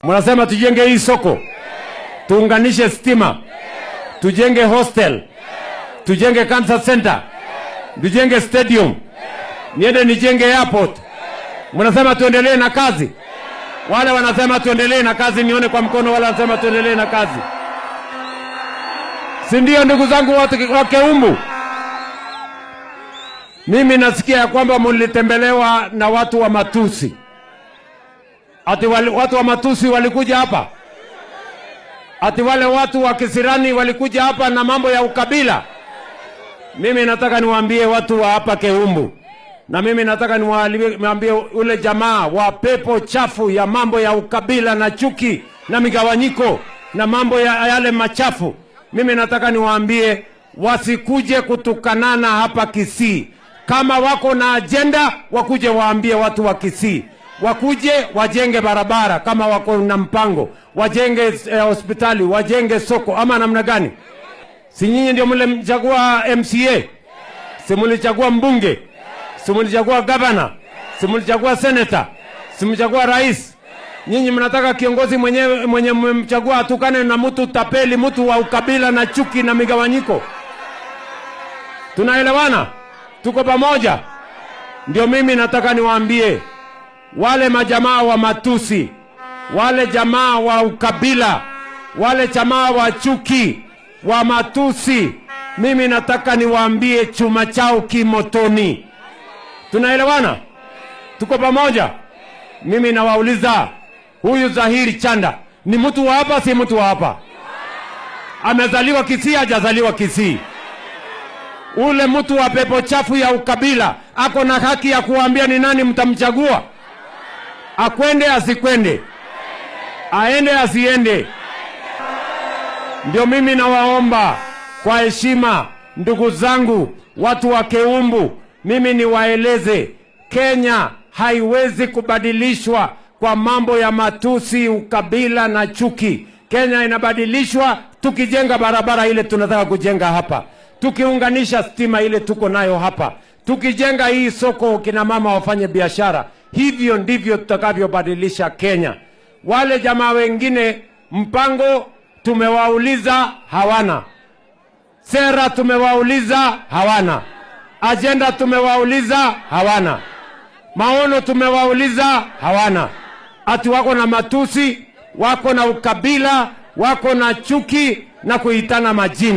Mnasema tujenge hii soko, tuunganishe stima, tujenge hostel, tujenge cancer center, tujenge stadium, niende nijenge airport. Mnasema tuendelee na kazi. Wale wanasema tuendelee na kazi, nione kwa mkono wale wanasema tuendelee na kazi. Si ndio ndugu zangu watu wa Keumbu? Mimi nasikia ya kwamba mlitembelewa na watu wa matusi. Ati watu wa matusi walikuja hapa. Ati wale watu wa Kisirani walikuja hapa na mambo ya ukabila. Mimi nataka niwaambie watu wa hapa Keumbu. Na mimi nataka niwaambie ule jamaa wa pepo chafu ya mambo ya ukabila na chuki na migawanyiko na mambo ya yale machafu. Mimi nataka niwaambie wasikuje kutukanana hapa Kisii. Kama wako na agenda wakuje waambie watu wa Kisii. Wakuje wajenge barabara kama wako na mpango, wajenge hospitali, wajenge soko ama namna gani? Si nyinyi ndio mlimchagua MCA? Si mlichagua mbunge? Si mlichagua governor? Si mlichagua senator? Si mlichagua rais? Nyinyi mnataka kiongozi mwenye mmemchagua atukane na mtu tapeli, mtu wa ukabila na chuki na migawanyiko? Tunaelewana? Tuko pamoja? Ndio mimi nataka niwaambie wale majamaa wa matusi, wale jamaa wa ukabila, wale jamaa wa chuki, wa matusi, mimi nataka niwaambie chuma chao kimotoni. Tunaelewana? Tuko pamoja? Mimi nawauliza, huyu Zahiri Chanda ni mtu wa hapa, si mtu wa hapa? Amezaliwa Kisii, hajazaliwa Kisii? Ule mtu wa pepo chafu ya ukabila ako na haki ya kuambia ni nani mtamchagua? Akwende asikwende, aende asiende? Ndio mimi nawaomba kwa heshima, ndugu zangu watu wa Keumbu, mimi niwaeleze, Kenya haiwezi kubadilishwa kwa mambo ya matusi, ukabila na chuki. Kenya inabadilishwa tukijenga barabara ile tunataka kujenga hapa, tukiunganisha stima ile tuko nayo hapa, tukijenga hii soko kina mama wafanye biashara. Hivyo ndivyo tutakavyobadilisha Kenya. Wale jamaa wengine mpango tumewauliza hawana, sera tumewauliza hawana, agenda tumewauliza hawana, maono tumewauliza hawana. Ati wako na matusi, wako na ukabila, wako na chuki na kuitana majina.